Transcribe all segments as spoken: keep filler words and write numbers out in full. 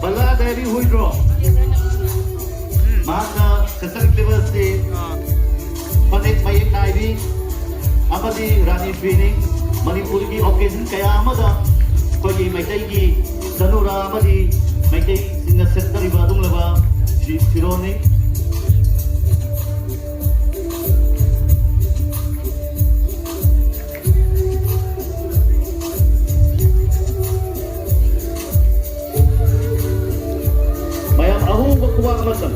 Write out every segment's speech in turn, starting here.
ꯕꯂꯥ ꯗꯦꯕꯤ ꯍꯨꯏꯗ꯭ꯔꯣ? ꯃꯍꯥꯛꯅ ꯁꯦꯠꯆꯔꯛꯂꯤꯕ ꯑꯁꯤ ꯐꯅꯦꯛ ꯃꯌꯦꯛ ꯅꯥꯏꯕꯤ ꯑꯃꯗꯤ ꯔꯥꯅꯤ ꯐꯤꯅꯤ꯫ ꯃꯅꯤꯄꯨꯔꯒꯤ occasion ꯀꯌꯥ ꯑꯃꯗ ꯑꯩꯈꯣꯏꯒꯤ ꯃꯩꯇꯩꯒꯤ ꯆꯅꯨꯔꯥ ꯑꯃꯗꯤ ꯃꯩꯇꯩꯁꯤꯡꯅ ꯁꯦꯠꯆꯔꯤꯕ ꯑꯗꯨꯒꯨꯝꯂꯕ ꯐꯤ-, ꯐꯤꯔꯣꯜꯅꯤ꯫ ꯃꯌꯥꯝ ꯑꯍꯣꯡꯕ ꯈꯨꯕꯥꯛ ꯑꯃ ꯆꯪ꯫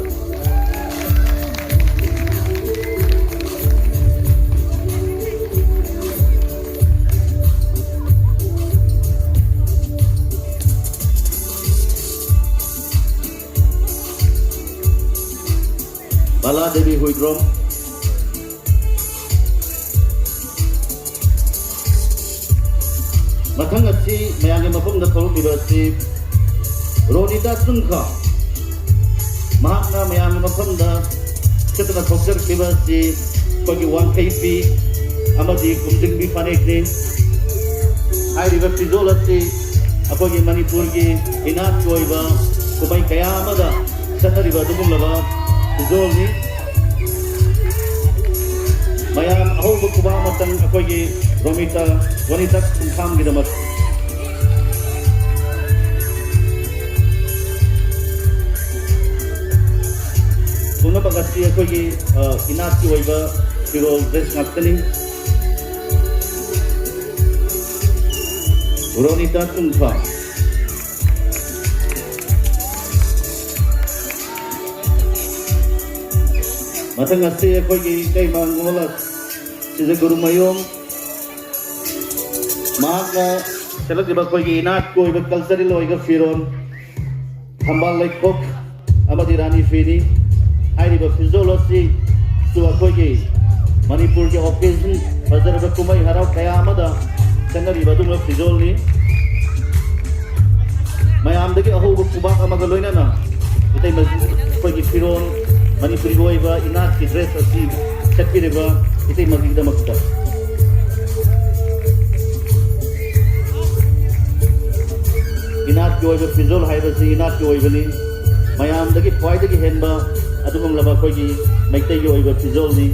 ꯕꯂꯥ ꯗꯦꯕꯤ ꯍꯨꯏꯗ꯭ꯔꯣꯝ꯫ ꯃꯊꯪ ꯑꯁꯤ ꯃꯌꯥꯝꯒꯤ ꯃꯐꯝꯗ ꯊꯣꯛꯂꯛꯂꯤꯕ ꯑꯁꯤ ꯔꯣꯅꯤꯇꯥ ꯆꯨꯡꯈ꯫ ꯃꯍꯥꯛꯅ ꯃꯌꯥꯝꯒꯤ ꯃꯐꯝꯗ ꯁꯦꯠꯇꯨꯅ ꯊꯣꯛꯆꯔꯛꯂꯤꯕ ꯑꯁꯤ ꯑꯩꯈꯣꯏꯒꯤ ꯋꯥꯡꯈꯩ ꯐꯤ ꯑꯃꯗꯤ ꯀꯨꯝꯖꯤꯡꯕꯤ ꯐꯅꯦꯛꯅꯤ꯫ ꯍꯥꯏꯔꯤꯕ ꯐꯤꯖꯣꯜ ꯑꯁꯤ ꯑꯩꯈꯣꯏꯒꯤ ꯃꯅꯤꯄꯨꯔꯒꯤ ꯏꯅꯥꯠꯀꯤ ꯑꯣꯏꯕ ꯀꯨꯝꯍꯩ ꯀꯌꯥ ꯑꯃꯗ ꯆꯠꯅꯔꯤꯕ ꯑꯗꯨꯒꯨꯝꯂꯕ ꯐꯤꯖꯣꯜꯅꯤ꯫ ꯃꯌꯥꯝ ꯑꯍꯧꯕ ꯈꯨꯕꯥꯛ ꯑꯃꯇꯪ ꯑꯩꯈꯣꯏꯒꯤ ꯔꯣꯃꯤꯇꯥ, ꯔꯣꯅꯤꯇꯥ ꯈꯣꯡꯊꯥꯝꯒꯤꯗꯃꯛ꯫ ꯄꯨꯝꯅꯃꯛ ꯑꯁꯤ ꯑꯩꯈꯣꯏꯒꯤ, ꯑ, ꯏꯅꯥꯠꯀꯤ ꯑꯣꯏꯕ ꯐꯤꯔꯣꯜ, dress ꯉꯥꯛꯇꯅꯤ꯫ ꯔꯣꯅꯤꯇꯥ ꯆꯨꯡꯐꯥ꯫ ꯃꯊꯪ ꯑꯁꯤ ꯑꯩꯈꯣꯏꯒꯤ ꯏꯇꯩꯃ ꯉꯣꯜꯂ ꯁꯤꯖ ꯒꯨꯔꯨꯃꯌꯨꯝ꯫ ꯃꯍꯥꯛꯅ ꯁꯦꯠꯂꯛꯂꯤꯕ ꯑꯩꯈꯣꯏꯒꯤ ꯏꯅꯥꯠꯀꯤ ꯑꯣꯏꯕ cultural ꯑꯣꯏꯕ ꯐꯤꯔꯣꯜ, ꯊꯝꯕꯥꯜ ꯂꯩꯈꯣꯛ ꯑꯃꯗꯤ ꯔꯥꯅꯤ ꯐꯤꯅꯤ꯫ ꯍꯥꯏꯔꯤꯕ ꯐꯤꯖꯣꯜ ꯑꯁꯤꯁꯨ ꯑꯩꯈꯣꯏꯒꯤ ꯃꯅꯤꯄꯨꯔꯒꯤ occasion, ꯐꯖꯔꯕ ꯀꯨꯝꯍꯩ ꯍꯔꯥꯎ ꯀꯌꯥ ꯑꯃꯗ ꯆꯠꯅꯔꯤꯕ ꯑꯗꯨꯒꯨꯝꯕ ꯐꯤꯖꯣꯜꯅꯤ꯫ ꯃꯌꯥꯝꯗꯒꯤ ꯑꯍꯧꯕ ꯈꯨꯕꯥꯛ ꯑꯃꯒ ꯂꯣꯏꯅꯅ ꯏꯇꯩꯃ ꯑꯩꯈꯣꯏꯒꯤ ꯐꯤꯔꯣꯜ, ꯃꯅꯤꯄꯨꯔꯒꯤ ꯑꯣꯏꯕ ꯏꯅꯥꯠꯀꯤ dress ꯑꯁꯤ ꯁꯦꯠꯄꯤꯔꯤꯕ ꯏꯇꯩꯃꯒꯤꯗꯃꯛꯇ꯫ ꯏꯅꯥꯠꯀꯤ ꯑꯣꯏꯕ ꯐꯤꯖꯣꯜ ꯍꯥꯏꯕꯁꯤ ꯏꯅꯥꯠꯀꯤ ꯑꯣꯏꯕꯅꯤ꯫ ꯃꯌꯥꯝꯗꯒꯤ ꯈ꯭ꯋꯥꯏꯗꯒꯤ ꯍꯦꯟꯕ ꯑꯗꯨꯒꯨꯝꯂꯕ ꯑꯩꯈꯣꯏꯒꯤ ꯃꯩꯇꯩꯒꯤ ꯑꯣꯏꯕ ꯐꯤꯖꯣꯜꯅꯤ꯫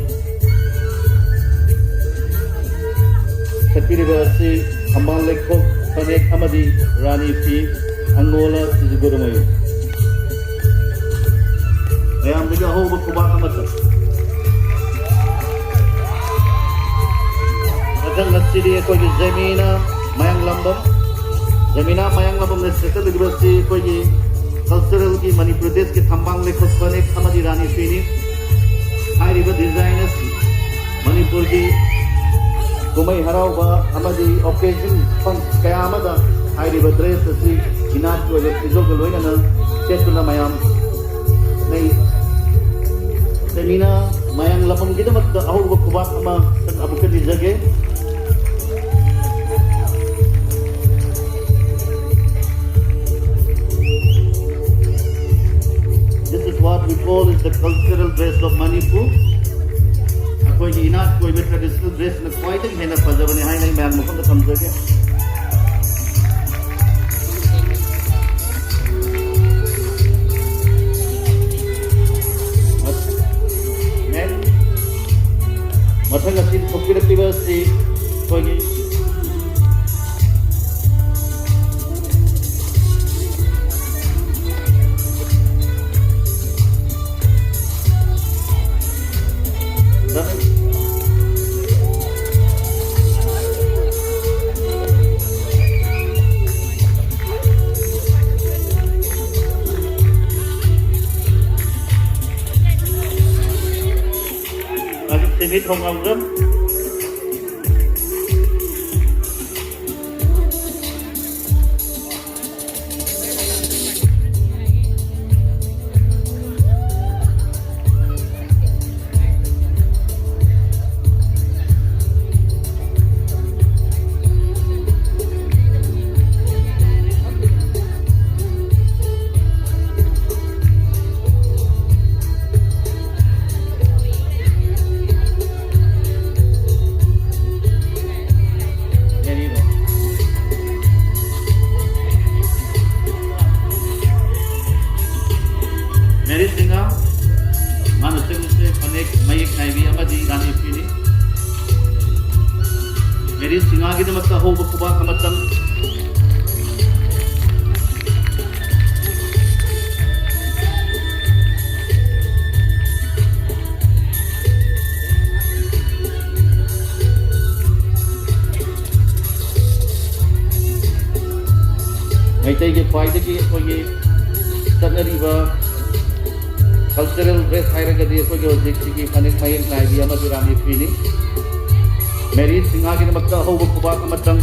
ꯁꯦꯠꯄꯤꯔꯤꯕ ꯑꯁꯤ ꯊꯝꯕꯥꯜ ꯂꯩꯈꯣꯛ ꯐꯅꯦꯛ ꯑꯃꯗꯤ ꯔꯥꯅꯤ ꯐꯤ, ꯑꯪꯒꯣꯂꯥ ꯁꯤꯖꯨꯒꯨꯔꯃꯌꯨ꯫ ꯃꯌꯥꯝꯗꯒꯤ ꯑꯍꯧꯕ ꯈꯨꯕꯥꯛ ꯑꯃ ꯆꯠ꯫ ꯃꯊꯪ ꯑꯁꯤꯗꯤ ꯑꯩꯈꯣꯏꯒꯤ ꯖꯦꯃꯤꯅꯥ ꯃꯌꯥꯡꯂꯝꯕꯝ, ꯖꯦꯃꯤꯅꯥ ꯃꯌꯥꯡꯂꯝꯕꯝꯅ ꯁꯦꯠꯆꯜꯂꯤꯕ ꯑꯁꯤ ꯑꯩꯈꯣꯏꯒꯤ ꯀꯜꯆꯔꯦꯜꯒꯤ ꯃꯅꯤꯄꯨꯔ ꯗ꯭ꯔꯦꯁꯀꯤ ꯊꯝꯕꯥꯜ ꯂꯩꯈꯣꯛ ꯐꯅꯦꯛ ꯑꯃꯗꯤ ꯔꯥꯅꯤ ꯐꯤꯅꯤ꯫ ꯍꯥꯏꯔꯤꯕ ꯗꯤꯖꯥꯏꯟ ꯑꯁꯤ ꯃꯅꯤꯄꯨꯔꯒꯤ ꯀꯨꯝꯍꯩ ꯍꯔꯥꯎꯕ ꯑꯃꯗꯤ ꯑꯣꯀꯦꯖꯟ ꯀꯌꯥ ꯑꯃꯗ ꯍꯥꯏꯔꯤꯕ ꯗ꯭ꯔꯦꯁ ꯑꯁꯤ ꯏꯅꯥꯠꯀꯤ ꯑꯣꯏꯕ ꯐꯤꯖꯣꯜꯒ ꯂꯣꯏꯅꯅ ꯁꯦꯠꯇꯨꯅ ꯃꯌꯥꯝ ꯂꯩ꯫ ꯁꯦꯃꯤꯅꯥ ꯃꯌꯥꯡ ꯂꯝꯕꯝꯒꯤꯗꯃꯛꯇ ꯑꯍꯧꯕ ꯈꯨꯕꯥꯛ ꯑꯃ ꯑꯃꯨꯛꯀ ꯅꯤꯖꯒꯦ꯫ This is what we call is the cultural dress of Manipur. ꯑꯩꯈꯣꯏꯒꯤ ꯏꯅꯥꯠꯀꯤ ꯑꯣꯏꯕ ꯇ꯭ꯔꯦꯗꯤꯁꯅꯦꯜ ꯗ꯭ꯔꯦꯁꯅ ꯈ꯭ꯋꯥꯏꯗꯒꯤ ꯍꯦꯟꯅ ꯐꯖꯕꯅꯤ ꯍꯥꯏꯅ ꯑꯩ ꯃꯌꯥꯝ ꯃꯐꯝꯗ ꯊꯝꯖꯒꯦ꯫ ꯃꯊꯪ ꯑꯁꯤ ꯊꯣꯛꯄꯤꯔꯛꯂꯤꯕ ꯑꯁꯤ ꯑꯩꯈꯣꯏꯒꯤ ꯍꯧꯖꯤꯛ ꯁꯤꯃꯤ ꯊꯣꯡ ꯉꯥꯎꯖꯝ꯫ ꯑꯃꯗꯤ ꯔꯥꯅꯤ ꯐꯤꯅꯤ꯫ ꯃꯦꯔꯤ ꯁꯤꯡꯍꯥꯒꯤꯗꯃꯛꯇ ꯑꯍꯧꯕ ꯈꯨꯕꯥꯛ ꯑꯃꯇꯪ꯫ ꯃꯩꯇꯩꯒꯤ ꯈ꯭ꯋꯥꯏꯗꯒꯤ ꯑꯩꯈꯣꯏꯒꯤ ꯆꯠꯅꯔꯤꯕ cultural dress ꯍꯥꯏꯔꯒꯗꯤ ꯑꯩꯈꯣꯏꯒꯤ ꯍꯧꯖꯤꯛꯁꯤꯒꯤ ꯐꯅꯦꯛ ꯃꯌꯦꯛ ꯅꯥꯏꯕꯤ ꯑꯃꯗꯤ ꯔꯥꯅꯤ ꯐꯤꯅꯤ꯫ ꯃꯦꯔꯤ ꯁꯤꯡꯍꯥꯒꯤꯗꯃꯛꯇ ꯑꯍꯧꯕ ꯈꯨꯕꯥꯛ ꯑꯃꯇꯪ꯫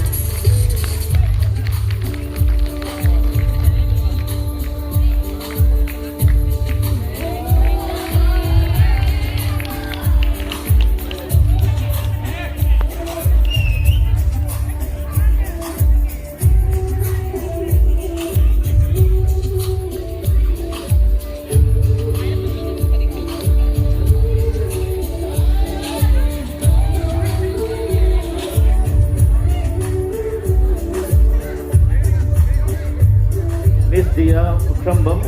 ꯃꯤꯁ ꯗꯤꯌꯥ ꯄꯨꯈ꯭ꯔꯝꯕꯝ,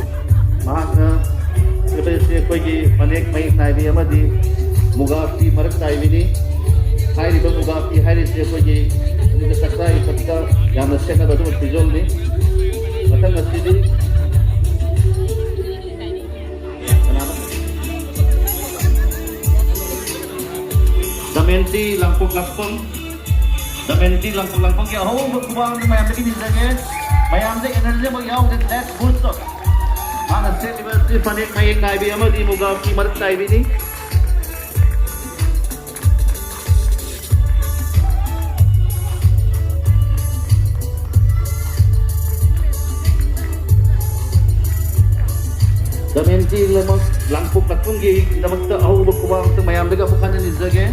ꯃꯍꯥꯛꯅ ꯁꯤ ꯑꯩꯈꯣꯏꯒꯤ ꯐꯅꯦꯛ ꯃꯌꯦꯛ ꯅꯥꯏꯕꯤ ꯑꯃꯗꯤ ꯃꯨꯒꯥ ꯐꯤ ꯃꯔꯛ ꯆꯥꯏꯕꯤꯅꯤ꯫ ꯍꯥꯏꯔꯤꯕ ꯃꯨꯒꯥ ꯐꯤ ꯍꯥꯏꯔꯤꯁꯤ ꯑꯩꯈꯣꯏꯒꯤ ꯑꯗꯨꯒ ꯆꯥꯛꯆꯥ ꯏꯊꯛꯇ ꯌꯥꯝꯅ ꯁꯦꯠꯅꯕ ꯑꯗꯨꯒ ꯐꯤꯖꯣꯜꯅꯤ꯫ ꯃꯊꯪ ꯑꯁꯤꯗꯤ ꯀꯅꯥꯅꯣ? ꯗꯃꯦꯟꯇꯤ ꯂꯥꯡꯄꯣꯛ ꯂꯥꯛꯄꯝ꯫ ꯗꯃꯦꯟꯇꯤ ꯂꯥꯡꯄꯣꯛ ꯂꯥꯛꯄꯝꯒꯤ ꯑꯍꯧꯕ ꯈꯨꯕꯥꯛ ꯑꯃ ꯃꯌꯥꯝꯗꯒꯤ ꯅꯤꯖꯒꯦ꯫ ꯃꯌꯥꯝꯗ energy ꯑꯃ ꯌꯥꯎꯗꯦ꯫ Let's boost up꯫ ꯃꯥꯅ ꯁꯦꯠꯂꯤꯕ ꯑꯁꯤ ꯐꯅꯦꯛ ꯃꯌꯦꯛ ꯅꯥꯏꯕꯤ ꯑꯃꯗꯤ ꯃꯨꯒꯥ ꯐꯤ ꯃꯔꯛ ꯆꯥꯏꯕꯤꯅꯤ꯫ ꯗꯃꯦꯟꯇꯤ ꯂꯃꯛ ꯂꯥꯡꯄꯣꯛ ꯂꯥꯛꯄꯝꯒꯤꯗꯃꯛꯇ ꯑꯍꯧꯕ ꯈꯨꯕꯥꯛ ꯑꯃꯇ ꯃꯌꯥꯝꯗꯒꯤ ꯑꯃꯨꯛ ꯍꯟꯅ ꯅꯤꯖꯒꯦ꯫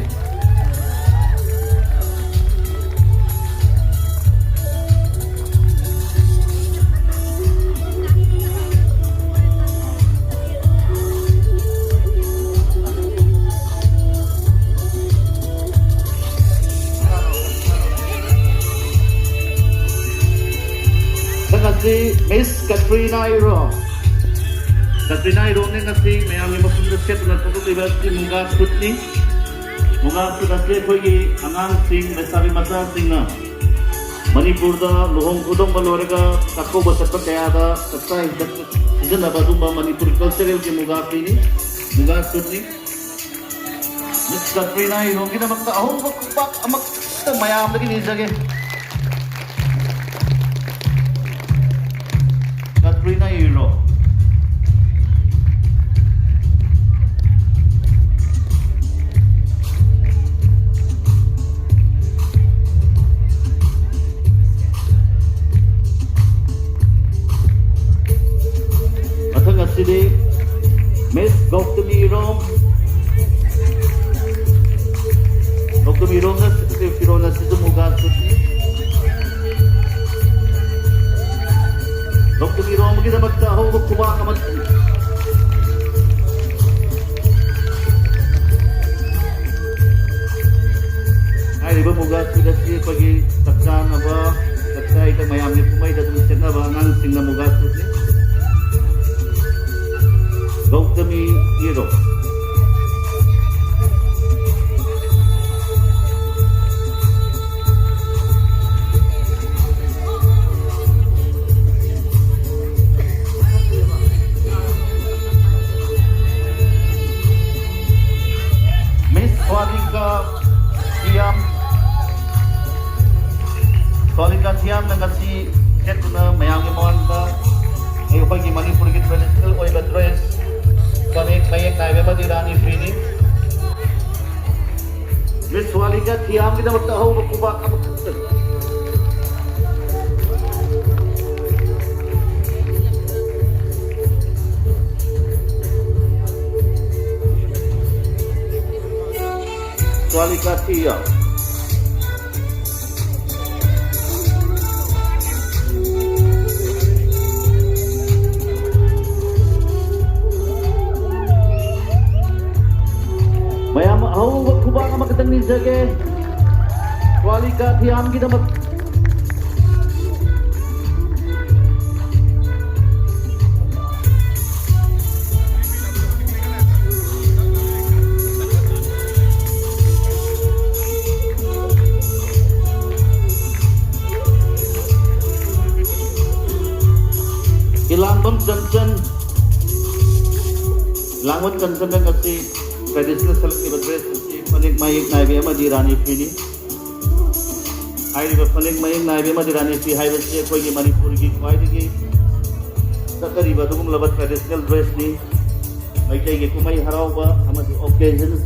ꯃꯊꯪ ꯑꯁꯤ ꯃꯤꯁ ꯀꯇ꯭ꯔꯤꯅꯥ ꯏꯔꯣꯝ꯫ ꯀꯇ꯭ꯔꯤꯅꯥ ꯏꯔꯣꯝꯅꯦ ꯉꯁꯤ ꯃꯌꯥꯝꯒꯤ ꯃꯐꯝꯗ ꯁꯦꯠꯇꯨꯅ ꯊꯣꯛꯂꯛꯂꯤꯕ ꯑꯁꯤ ꯃꯨꯒꯥ ꯁꯨꯠꯅꯤ꯫ ꯃꯨꯒꯥ ꯁꯨꯠ ꯑꯁꯤ ꯑꯩꯈꯣꯏꯒꯤ ꯑꯉꯥꯡꯁꯤꯡ, ꯂꯩꯁꯥꯕꯤ ꯃꯆꯥꯁꯤꯡꯅ ꯃꯅꯤꯄꯨꯔꯗ ꯂꯨꯍꯣꯡ ꯈꯨꯗꯣꯡꯕ ꯂꯣꯏꯔꯒ ꯆꯥꯛꯀꯧꯕ ꯆꯠꯄ ꯀꯌꯥꯗ ꯆꯥꯛꯆꯥ ꯍꯤꯗꯛꯇ ꯁꯤꯖꯤꯟꯅꯕ ꯑꯗꯨꯒꯨꯝꯕ ꯃꯅꯤꯄꯨꯔ ꯀꯜꯆꯔꯦꯜꯒꯤ ꯃꯨꯒꯥ ꯐꯤꯅꯤ, ꯃꯨꯒꯥ ꯁꯨꯠꯅꯤ꯫ ꯃꯤꯁ ꯀꯇ꯭ꯔꯤꯅꯥ ꯏꯔꯣꯝꯒꯤꯗꯃꯛꯇ ꯑꯍꯧꯕ ꯈꯨꯄꯥꯛ ꯑꯃꯈꯛꯇ ꯃꯌꯥꯝꯗꯒꯤ ꯅꯤꯖꯒꯦ꯫ ꯀꯇ꯭ꯔꯤꯅꯥ ꯏꯔꯣꯝ꯫ ꯃꯊꯪ ꯑꯁꯤꯗꯤ ꯃꯤꯁ ꯒꯧꯇꯃꯤ ꯏꯔꯣꯝ꯫ ꯒꯧꯇꯃꯤ ꯏꯔꯣꯝꯅ ꯁꯦꯠꯂꯤꯕ ꯐꯤꯔꯣꯜ ꯑꯁꯤꯁꯨ ꯃꯨꯒꯥ ꯁꯨꯠꯅꯤ꯫ ꯒꯧꯇꯃꯤ ꯏꯔꯣꯝꯒꯤꯗꯃꯛꯇ ꯑꯍꯧꯕ ꯈꯨꯕꯥꯛ ꯑꯃ꯫ ꯍꯥꯏꯔꯤꯕ ꯃꯨꯒꯥ ꯁꯨꯠ ꯑꯁꯤ ꯑꯩꯈꯣꯏꯒꯤ ꯆꯥꯛ ꯆꯥꯅꯕ, ꯆꯥꯛꯆꯥ ꯍꯩꯇ ꯃꯌꯥꯝꯒꯤ ꯀꯨꯝꯍꯩꯗ ꯑꯗꯨꯝ ꯁꯦꯠꯅꯕ ꯑꯉꯥꯡꯁꯤꯡꯅ ꯃꯨꯒꯥ ꯁꯨꯠꯅꯤ꯫ ꯒꯧꯇꯃꯤ ꯏꯔꯣꯝ꯫ ꯃꯤꯁ ꯁ꯭ꯋꯥꯂꯤꯀꯥ ꯊꯤꯌꯥꯝ꯫ ꯁ꯭ꯋꯥꯂꯤꯀꯥ ꯊꯤꯌꯥꯝꯅ ꯉꯁꯤ ꯁꯦꯠꯇꯨꯅ ꯃꯌꯥꯝꯒꯤ ꯃꯃꯥꯡꯗ ꯑꯩꯈꯣꯏꯒꯤ ꯃꯅꯤꯄꯨꯔꯒꯤ ꯇ꯭ꯔꯦꯗꯤꯁꯅꯦꯜ ꯑꯣꯏꯕ ꯗ꯭ꯔꯦꯁ, ꯐꯅꯦꯛ ꯃꯌꯦꯛ ꯅꯥꯏꯕ ꯑꯃꯗꯤ ꯔꯥꯅꯤ ꯐꯤꯅꯤ꯫ ꯃꯤꯁ ꯁ꯭ꯋꯥꯂꯤꯀꯥ ꯊꯤꯌꯥꯝꯒꯤꯗꯃꯛꯇ ꯑꯍꯧꯕ ꯈꯨꯕꯥꯛ ꯑꯃꯈꯛꯇꯅꯤ꯫ ꯁ꯭ꯋꯥꯂꯤꯀꯥ ꯊꯤꯌꯥꯝ꯫ ꯃꯌꯥꯝ ꯑꯍꯧꯕ ꯈꯨꯕꯥꯛ ꯑꯃꯈꯛꯇꯪ ꯅꯤꯖꯒꯦ꯫ ꯁ꯭ꯋꯥꯂꯤꯀꯥ ꯊꯤꯌꯥꯝꯒꯤꯗꯃꯛ꯫ ꯂꯥꯡꯕꯟ ꯆꯟꯁꯟꯗ ꯉꯁꯤ traditional ꯁꯦꯠꯂꯛꯂꯤꯕ dress ꯑꯁꯤ ꯐꯅꯦꯛ ꯃꯌꯦꯛ ꯅꯥꯏꯕꯤ ꯑꯃꯗꯤ ꯔꯥꯅꯤ ꯐꯤꯅꯤ꯫ ꯍꯥꯏꯔꯤꯕ ꯐꯅꯦꯛ ꯃꯌꯦꯛ ꯅꯥꯏꯕꯤ ꯑꯃꯗꯤ ꯔꯥꯅꯤ ꯐꯤ ꯍꯥꯏꯕꯁꯤ ꯑꯩꯈꯣꯏꯒꯤ ꯃꯅꯤꯄꯨꯔꯒꯤ ꯈ꯭ꯋꯥꯏꯗꯒꯤ ꯆꯠꯅꯔꯤꯕ ꯑꯗꯨꯒꯨꯝꯂꯕ traditional dressꯅꯤ꯫ ꯃꯩꯇꯩꯒꯤ ꯀꯨꯝꯍꯩ ꯍꯔꯥꯎꯕ ꯑꯃꯗꯤ occasions,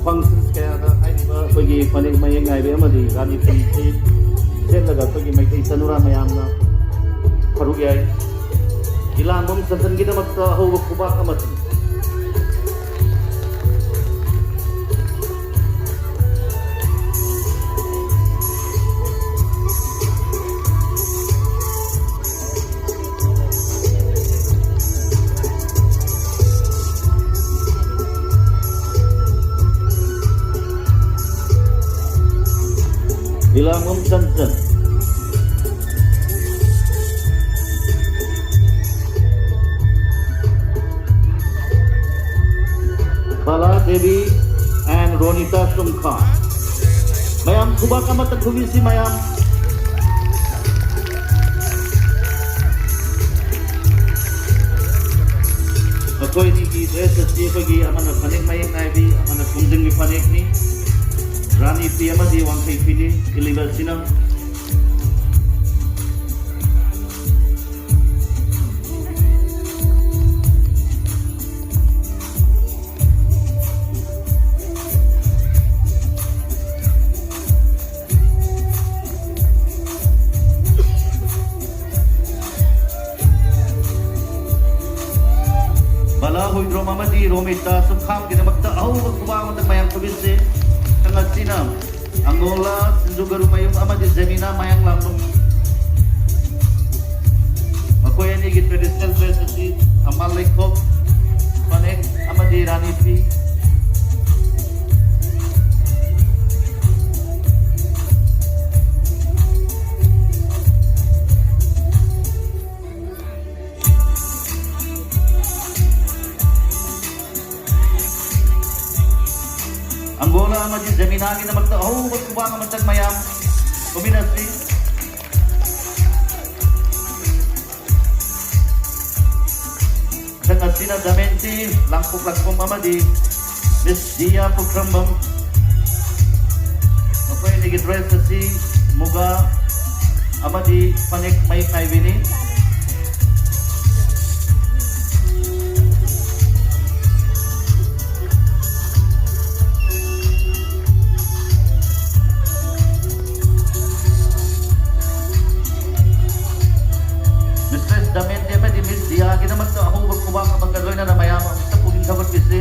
functions ꯀꯌꯥꯗ ꯍꯥꯏꯔꯤꯕ ꯑꯩꯈꯣꯏꯒꯤ ꯐꯅꯦꯛ ꯃꯌꯦꯛ ꯅꯥꯏꯕꯤ ꯑꯃꯗꯤ ꯔꯥꯅꯤ ꯐꯤꯁꯤ ꯁꯦꯠꯂꯒ ꯑꯩꯈꯣꯏꯒꯤ ꯃꯩꯇꯩ ꯆꯅꯨꯔꯥ ꯃꯌꯥꯝꯅ ꯁꯔꯨꯛ ꯌꯥꯏ꯫ ꯏꯂꯥꯡꯕꯝ ꯆꯟꯁꯟꯒꯤꯗꯃꯛꯇ ꯑꯍꯧꯕ ꯈꯨꯕꯥꯛ ꯑꯃ ꯊꯤ꯫ ꯏꯂꯥꯡꯕꯝ ꯆꯟꯁꯟ꯫ ꯕꯂꯥ ꯗꯦꯕꯤ and ꯔꯣꯅꯤꯇꯥ ꯁꯨꯝꯈꯥ꯫ ꯃꯌꯥꯝ ꯈꯨꯕꯥꯛ ꯑꯃꯇ ꯈꯨꯕꯤꯁꯤ ꯃꯌꯥꯝ꯫ ꯃꯈꯣꯏ ꯑꯅꯤꯒꯤ dress ꯑꯁꯤ ꯑꯩꯈꯣꯏꯒꯤ ꯑꯃꯅ ꯐꯅꯦꯛ ꯃꯌꯦꯛ ꯅꯥꯏꯕꯤ, ꯑꯃꯅ ꯈꯣꯡꯖꯪꯒꯤ ꯐꯅꯦꯛꯅꯤ꯫ ꯔꯥꯅꯤ ꯐꯤ ꯑꯃꯗꯤ ꯋꯥꯡꯈꯩ ꯐꯤꯅꯤ ꯏꯜꯂꯤꯕ ꯑꯁꯤꯅ꯫ ꯕꯂꯥ ꯍꯨꯏꯗ꯭ꯔꯣꯝ ꯑꯃꯗꯤ ꯔꯣꯃꯤꯇꯥ ꯁꯨꯝꯈꯥꯝꯒꯤꯗꯃꯛꯇ ꯑꯍꯧꯕ ꯈꯨꯕꯥꯛ ꯑꯃꯇ ꯃꯌꯥꯝ ꯈꯨꯕꯤꯁꯦ꯫ ꯊꯥꯡꯒꯠꯁꯤꯅ ꯑꯪꯒꯣꯂꯥ, ꯁꯤꯡꯖꯨꯒꯔꯨꯃꯌꯨꯝ ꯑꯃꯗꯤ ꯖꯦꯃꯤꯅꯥ ꯃꯌꯥꯡꯂꯥꯡꯕꯝ꯫ ꯃꯈꯣꯏ ꯑꯅꯤꯒꯤ traditional dress ꯑꯁꯤ ꯊꯝꯕꯥꯜ ꯂꯩꯈꯣꯛ, ꯐꯅꯦꯛ ꯑꯃꯗꯤ ꯔꯥꯅꯤ ꯐꯤ꯫ ꯑꯪꯒꯣꯂꯥ ꯑꯃꯗꯤ ꯖꯦꯃꯤꯅꯥꯒꯤꯗꯃꯛꯇ ꯑꯍꯧꯕ ꯈꯨꯕꯥꯛ ꯑꯃꯇꯪ ꯃꯌꯥꯝ ꯈꯨꯃꯤꯟꯅꯁꯤ꯫ ꯃꯊꯪ ꯑꯁꯤ ꯁꯤꯅ ꯗꯃꯦꯟꯇꯤ ꯂꯥꯡꯄꯣꯛ ꯂꯥꯛꯄꯝ ꯑꯃꯗꯤ ꯃꯤꯁ ꯗꯤꯌꯥ ꯄꯨꯈ꯭ꯔꯝꯕꯝ꯫ ꯃꯈꯣꯏ ꯑꯅꯤꯒꯤ ꯗ꯭ꯔꯦꯁ ꯑꯁꯤ ꯃꯨꯒꯥ ꯑꯃꯗꯤ ꯐꯅꯦꯛ ꯃꯌꯦꯛ ꯅꯥꯏꯕꯤꯅꯤ꯫ ꯃꯤꯁꯇ꯭ꯔꯦꯁ ꯗꯃꯦꯟꯇꯤ ꯑꯃꯗꯤ ꯃꯤꯁ ꯗꯤꯌꯥꯒꯤꯗꯃꯛꯇ ꯑꯍꯧꯕ ꯈꯨꯕꯥꯛ ꯑꯃꯒ ꯂꯣꯏꯅꯅ ꯃꯌꯥꯝ ꯑꯃꯨꯛꯇ ꯄꯨꯛꯅꯤꯡ ꯊꯧꯒꯠꯄꯤꯁꯤ꯫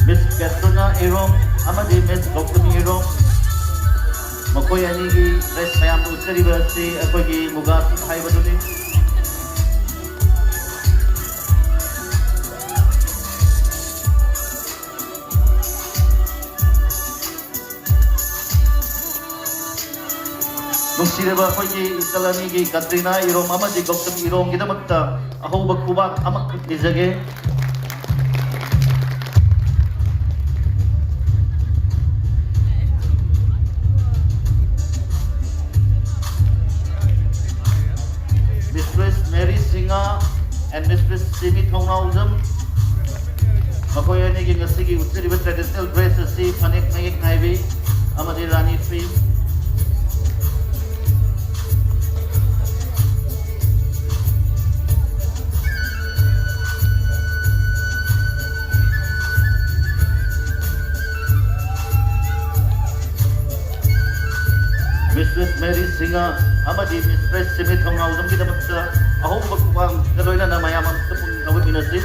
ꯃꯤꯁ ꯄꯦꯇ꯭ꯔꯣꯅꯥ ꯏꯔꯣꯝ ꯑꯃꯗꯤ ꯃꯤꯁ ꯒꯧꯇꯃꯤ ꯏꯔꯣꯝ, ꯃꯈꯣꯏ ꯑꯅꯤꯒꯤ ꯗ꯭ꯔꯦꯁ ꯃꯌꯥꯝꯅ ꯎꯠꯆꯔꯤꯕ ꯑꯁꯤ ꯑꯩꯈꯣꯏꯒꯤ ꯃꯨꯒꯥ ꯁꯨꯠ ꯍꯥꯏꯕꯗꯨꯅꯤ꯫ ꯅꯨꯡꯁꯤꯔꯕ ꯑꯩꯈꯣꯏꯒꯤ ꯏꯆꯜ ꯑꯅꯤꯒꯤ ꯀꯇ꯭ꯔꯤꯅꯥ ꯏꯔꯣꯝ ꯑꯃꯗꯤ ꯒꯧꯇꯝ ꯏꯔꯣꯝꯒꯤꯗꯃꯛꯇ ꯑꯍꯧꯕ ꯈꯨꯕꯥꯛ ꯑꯃꯈꯛ ꯅꯤꯖꯒꯦ꯫ Mistress Mary Singha and Mistress Simi Thongnaojam, ꯃꯈꯣꯏ ꯑꯅꯤꯒꯤ ꯉꯁꯤꯒꯤ ꯎꯠꯆꯔꯤꯕ traditional dress ꯑꯁꯤ ꯐꯅꯦꯛ ꯃꯌꯦꯛ ꯅꯥꯏꯕꯤ ꯑꯃꯗꯤ ꯔꯥꯅꯤ ꯐꯤ꯫ Mistress Mary Singha ꯑꯃꯗꯤ Mistress Simi ꯊꯧꯅꯥꯎꯖꯝꯒꯤꯗꯃꯛꯇ ꯑꯍꯧꯕ ꯈꯨꯕꯥꯛꯀ ꯂꯣꯏꯅꯅ ꯃꯌꯥꯝ ꯑꯃꯇ ꯄꯨꯛꯅꯤꯡ ꯊꯧꯒꯠꯃꯤꯟꯅꯁꯤ꯫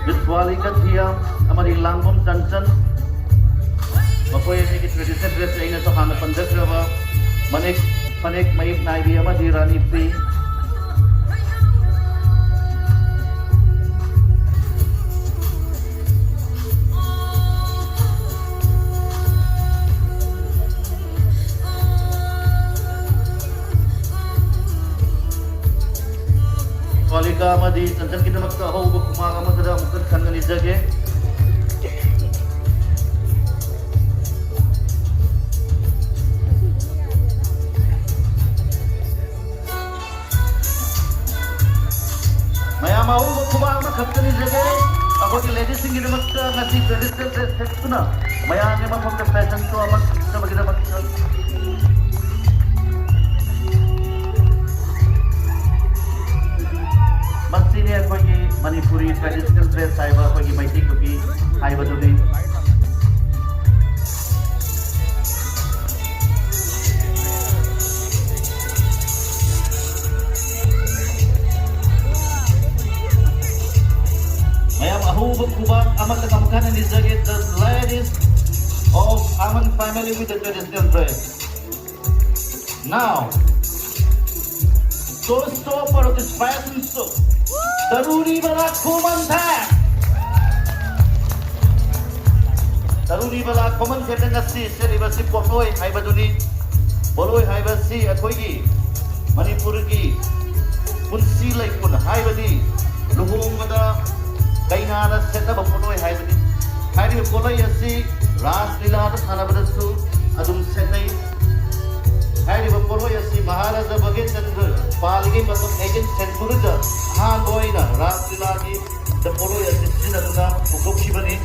ꯃꯤꯁ ꯋꯥꯂꯤ ꯀꯊꯤꯌꯥ ꯑꯃꯗꯤ ꯂꯥꯡꯕꯝ ꯆꯟꯆꯟ, ꯃꯈꯣꯏ ꯑꯅꯤꯒꯤ traditional dress ꯑꯩꯅꯁꯨ ꯍꯥꯟꯅ ꯄꯟꯖꯈ꯭ꯔꯕ ꯃꯅꯦꯛ, ꯐꯅꯦꯛ ꯃꯌꯦꯛ ꯅꯥꯏꯕꯤ ꯑꯃꯗꯤ ꯔꯥꯅꯤ ꯐꯤ꯫ ꯑꯃꯗꯤ ꯆꯟꯖꯟꯒꯤꯗꯃꯛꯇ ꯑꯍꯧꯕ ꯈꯨꯕꯥꯛ ꯑꯃꯈꯛꯇ ꯑꯃꯨꯛꯇ ꯈꯟꯅ ꯅꯤꯖꯒꯦ꯫ ꯃꯌꯥꯝ ꯑꯍꯧꯕ ꯈꯨꯕꯥꯛ ꯑꯃꯈꯛꯇ ꯅꯤꯖꯒꯦ꯫ ꯑꯩꯈꯣꯏꯒꯤ ꯂꯦꯗꯤꯁꯁꯤꯡꯒꯤꯗꯃꯛꯇ ꯉꯁꯤ ꯇ꯭ꯔꯦꯗꯤꯁꯅꯦꯜ ꯗ꯭ꯔꯦꯁ ꯁꯦꯠꯇꯨꯅ ꯃꯌꯥꯝꯒꯤ ꯃꯐꯝꯗ ꯐꯦꯁꯟ ꯁꯣ ꯑꯃ ꯁꯤꯟꯅꯕꯒꯤꯗꯃꯛꯇ꯫ ꯃꯁꯤꯅꯤ ꯑꯩꯈꯣꯏꯒꯤ ꯃꯅꯤꯄꯨꯔꯤ ꯇ꯭ꯔꯦꯗꯤꯁꯅꯦꯜ ꯗ꯭ꯔꯦꯁ ꯍꯥꯏꯕ, ꯑꯩꯈꯣꯏꯒꯤ ꯃꯩꯇꯩ ꯅꯨꯄꯤ ꯍꯥꯏꯕꯗꯨꯅꯤ꯫ ꯃꯌꯥꯝ ꯑꯍꯧꯕ ꯈꯨꯕꯥꯛ ꯑꯃꯈꯛ ꯑꯃꯨꯛ ꯍꯟꯅ ꯅꯤꯖꯒꯦ, the ladies of Aman family with the traditional dress. Now, showstopper of this fashion show, ꯇꯔꯨꯅꯤ ꯕꯂꯥ ꯈꯨꯃꯟꯊꯦꯝ꯫ ꯇꯔꯨꯅꯤ ꯕꯂꯥ ꯈꯨꯃꯟꯊꯦꯝꯅ ꯉꯁꯤ ꯁꯦꯠꯂꯤꯕꯁꯤ ꯄꯣꯠꯂꯣꯏ ꯍꯥꯏꯕꯗꯨꯅꯤ꯫ ꯄꯣꯠꯂꯣꯏ ꯍꯥꯏꯕꯁꯤ ꯑꯩꯈꯣꯏꯒꯤ ꯃꯅꯤꯄꯨꯔꯒꯤ ꯄꯨꯟꯁꯤ ꯂꯩꯀꯨꯟ ꯍꯥꯏꯕꯗꯤ ꯂꯨꯍꯣꯡꯕꯗ ꯀꯩꯅꯥꯅ ꯁꯦꯠꯅꯕ ꯄꯣꯠꯂꯣꯏ ꯍꯥꯏꯕꯅꯤ꯫ ꯍꯥꯏꯔꯤꯕ ꯄꯣꯠꯂꯣꯏ ꯑꯁꯤ ꯔꯥꯁ ꯂꯤꯂꯥꯗ ꯁꯥꯟꯅꯕꯗꯁꯨ ꯑꯗꯨꯝ ꯁꯦꯠꯅꯩ꯫ ꯍꯥꯏꯔꯤꯕ ꯄꯣꯠꯂꯣꯏ ꯑꯁꯤ ꯃꯍꯥꯔꯥꯖꯥ ꯚꯥꯒ꯭ꯌꯆꯟꯗ꯭ꯔ ꯄꯥꯜꯂꯤꯉꯩ ꯃꯇꯝ, eighteenth century ꯗ ꯑꯍꯥꯟꯕ ꯑꯣꯏꯅ ꯔꯥꯁ ꯂꯤꯂꯥꯒꯤ ꯗ ꯄꯣꯠꯂꯣꯏ ꯑꯁꯤ ꯁꯤꯖꯤꯟꯅꯗꯨꯅ ꯄꯨꯊꯣꯛꯈꯤꯕꯅꯤ꯫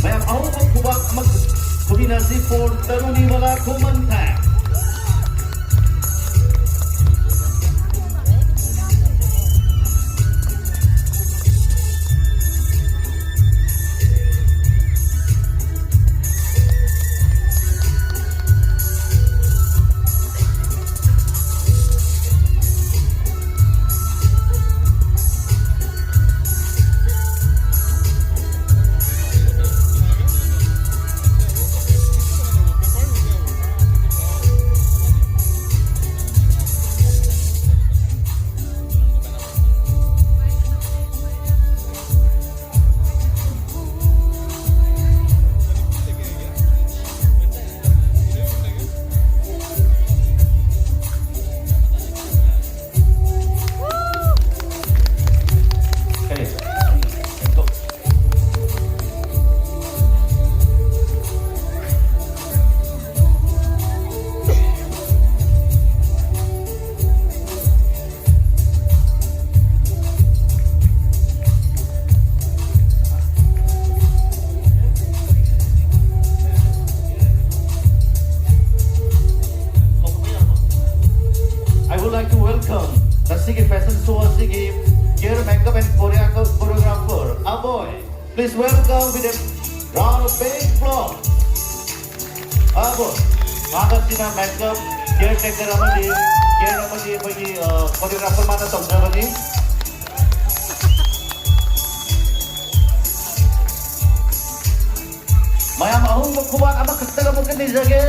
ꯃꯌꯥꯝ ꯑꯍꯧꯕ ꯈꯨꯕꯥꯛ ꯑꯃ ꯈꯨꯕꯤꯅꯁꯤ for ꯇꯔꯨꯅꯤ ꯕꯂꯥ ꯈꯨꯃꯟꯊꯦꯝ꯫ Show ꯑꯁꯤꯒꯤ care makeup and choreographer ꯑꯕꯣꯏ꯫ Please welcome with a round of big applause. ꯑꯕꯣꯏ꯫ ꯃꯍꯥꯛ ꯑꯁꯤꯅ makeup caretaker ꯑꯃꯗꯤ care ꯑꯃꯗꯤ ꯑꯩꯈꯣꯏꯒꯤ choreographer ꯃꯥꯅ ꯇꯧꯖꯕꯅꯤ꯫ ꯃꯌꯥꯝ ꯑꯍꯨꯝꯕ ꯈꯨꯕꯥꯛ ꯑꯃꯈꯛꯇꯒ ꯑꯃꯨꯛꯀ ꯅꯤꯖꯒꯦ꯫